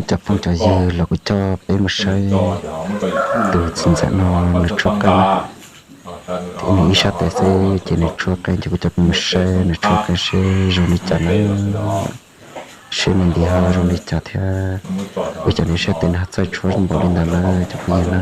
Cov phooj cov ywg los kuv coj peb mus saib tus txiv ntxawm no nws tshuab qeej na. Thiab nws ib sab tes xwb ces nws tshuab qeej, ces kuv coj peb mus saib nws tshuab qeej seb zoo li cas na, seb nws nti ho zoo li cas thiab. Ua cas nws ib sab tes nws ho txawj tshuab npaum li ntawd na cov phooj ywg na.